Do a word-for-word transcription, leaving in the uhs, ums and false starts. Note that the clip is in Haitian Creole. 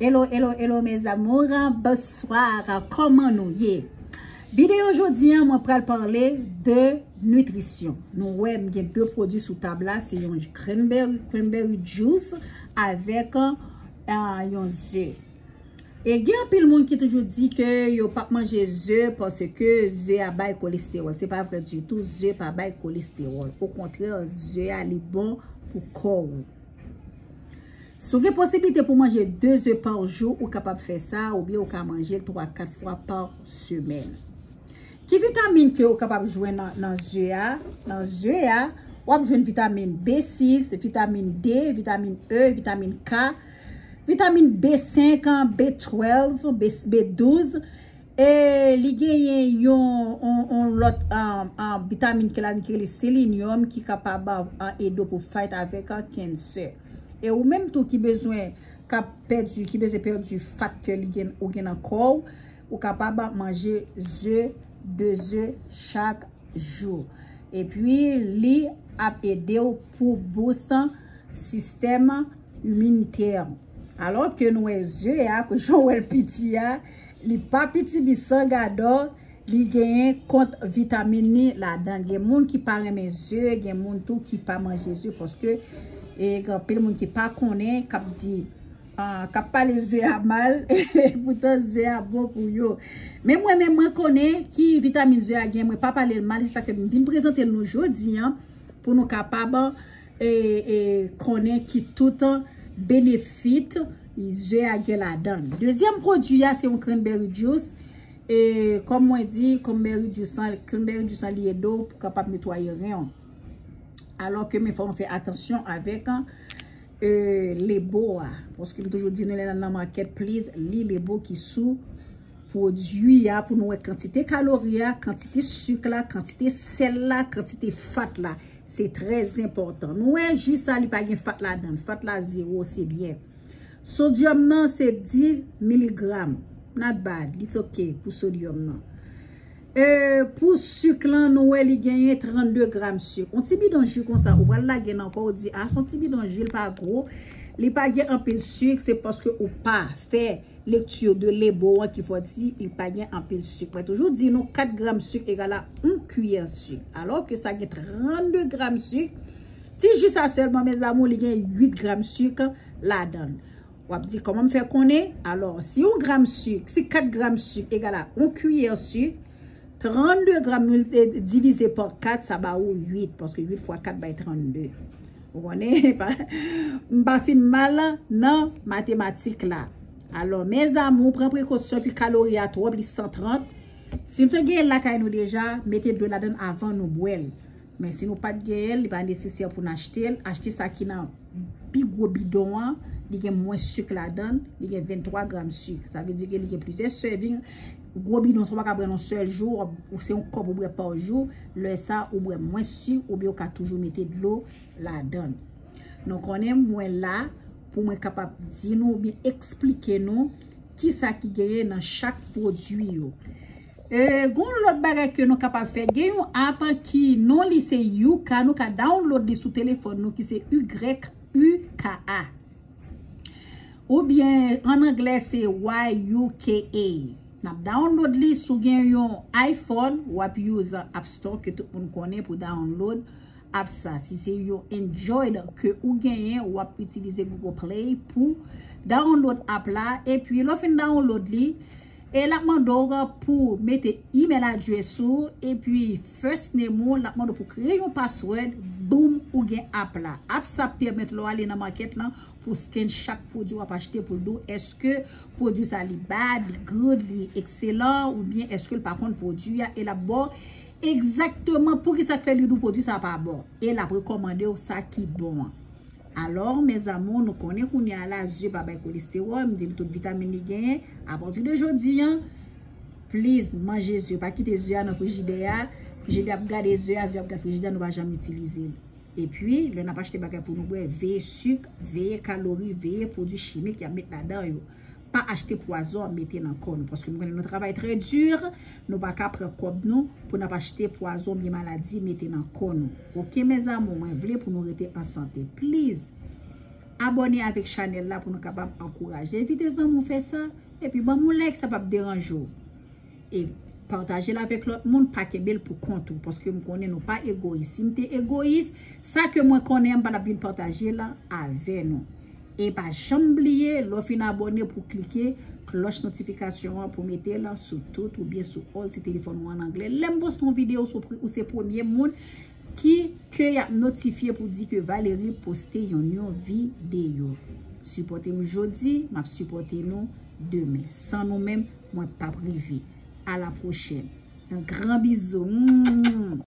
Hello, hello, hello, mes amours. Bonsoir. Kòman nou ye? Videyo jodi an, mwen pral pale de nitrisyon. Nou wè, m gen de pwodui sou tab la, se yon cranberry, cranberry juice avèk, ah, yon ze. E gen anpil moun ki toujou di ke yo p ap manje ze paske ze a bay kolestewòl. Se pa vre ditou, ze pa bay kolestewòl. Okontrè, ze a li bon pou kò w. Si w gen posiblite pou manje de ze pa jou, ou kapab fè sa, oubyen ou ka manje l twa, kat fwa pa semèn. Ki vitamin ke w kapab jwenn nan, nan ze a? Nan ze a, w ap jwenn vitamin B sis, vitamin D, vitamin E, vitamin K, vitamin B senk, B twèlv, B, B douz. E li genyen yon, yon, yon lòt, um, um, vitamin ke la ki rele selenyòm ki kapab, um, ede w pou fight avèk, um, kansè. E ou menm tou ki bezwen, k ap pèdi, ki bezwen pèdi fat ke li gen, ou gen nan kò w, ou kapab manje ze, de ze chak jou. Epi li ap ede w pou boost sistèm iminitè. Alò ke nou wè ze a, ke jan w wè l piti a, li pa piti, li san gadò, li genyen kont vitamin ni ladan. Gen moun ki pa renmen ze, gen moun tou ki pa manje ze, paske, e, gen anpil moun ki pa konnen, k ap di, ah, k ap pale ze a mal, poutan ze a bon pou yo. Men mwen menm, mwen konnen ki vitamin ze a gen, mwen pa pale l mal, se sa ke m vin prezante l nou jodi an, pou nou kapab, e, e, konnen ki tout benefit ze a gen ladan. Dezyèm pwodui a, se yon cranberry juice. E kòm mwen di, cranberry juice an, cranberry juice an li ede w pou kapab netwaye ren w. Alò ke, men fò nou fè atansyon avèk, e, lebo a. Paske m toujou di nou, lè n al nan market, please, li lebo ki sou pwodui a pou nou wè kantite kalori a, kantite sik la, kantite sèl la, kantite fat la. Se trè enpòtan. Nou wè ji sa, li pa gen fat ladan l. Fat la zewo, se byen. Sodyòm nan se dis miligram. Not bad, it's okay pou sodyòm nan. E, pou sik lan, nou wè li genyen trannde gram sik. Yon ti bidon ji konsa, ou pral lage nan kò w, ou di, "Ah, se yon ti bidon ji, li pa gwo, li pa gen anpil sik," se paske ou pa fè lekti de lebo an ki fè w di li pa gen anpil sik. Mwen toujou di nou kat gram sik egal a yon kiyè sik. Alò ke sa gen trannde gram sik. Ti ji sa sèlman, mes amours, li gen uit gram sik ladan l. W ap di, "Kòman m fè konnen?" Alò, si yon gram sik, si kat gram sik egal a yon kiyè sik, trannde gram mil-, e, divize pa kat, sa ba ou uit, paske uit fwa kat bay trannde. Ou konnen, pa, m pa fin mal nan matematik la. Alò, mes amours, pran prekosyon, pi kalori a twòp, li san trant. Si nou te gen l lakay nou deja, mete dlo ladan l avan nou bwè l. Men si nou pa t genyen l, li pa nesesè pou n achte l. Achte sa ki nan pi gwo bidon an, li gen mwens sik ladan l, li gen venntwa gram sik. Sa vle di ke li gen plizyè serving. Gwo bidon sa w pa ka pran nan yon sèl jou, w ap, ou se yon kòp ou bwè pa jou, lè sa ou bwè mwens sik oubyen ou ka toujou mete dlo ladan l. Nou konnen mwen la pou mwen kapab di nou oubyen eksplike nou kisa ki genyen nan chak pwodui yo. E, gon lòt bagay ke nou kapab fè. Gen yon app ki non li se Yuka, nou ka download li sou telefòn nou ki se Y U K A. Oubyen an anglè se Y U K A. N ap download li, si w gen yon iPhone, w ap use App Store ke tout moun konnen pou download app sa. Si se yon Android ke ou genyen, w ap itilize Google Play pou download app la. Epi, lè w fin download li, e l ap mande w pou mete email address ou, epi first name ou, l ap mande w pou kreye yon password, boom, ou gen app la. App sa ap pèmèt lè w ale nan market lan, pou scan chak pwodui w ap achte pou l di w èske pwodui sa li bad, li good, li ekselan, oubyen èske l pa konn pwodui a, e l ap ba w egzakteman poukisa k fè li di w pwodui sa pa bon. E l ap rekòmande w sa ki bon an. Alò, mes amours, nou konnen kounye a la, ze pa bay kolestewòl, m di nou tout vitamin li genyen. Apati de jodi an, please, manje ze. Pa kite ze a nan frijidè a. Frijidè ap gade ze a, ze ap gade frijidè a, nou pa janm itilize l. Epi, lè n ap achte bagay pou nou bwè, veye sik, veye kalori, veye pwodui chimik y ap met ladan yo. Pa achte pwazon mete nan kò nou, paske nou konnen nou travay trè di, nou pa ka pran kòb nou pou n ap achte pwazon oubyen maladi mete nan kò nou. Oke, mes amours, mwen vle pou nou rete an sante. Please, Abòne avèk chanèl la pou nou kapab ankouraje. Envite zanmi w fè sa. Epi ban m yon like, sa p ap deranje w. E pataje l avèk lòt moun, pa kenbe l pou kont ou. Paske m konnen nou pa egoyis. Si m te egoyis, sa ke mwen konnen an, m pa t ap vin pataje l avè nou. E pa janm bliye, lè w fin abòne, pou klike klòch notifikasyon an, pou mete l sou tout oubyen sou all si telefòn ou an anglè. Lè m poste yon videyo, ou se premye moun ki ke y ap notifye pou di ke Valerie poste yon yon videyo. Sipòte m jodi, m ap sipòte nou demen. San nou menm, mwen p ap rive. A la pwochèn. Yon gran bizou.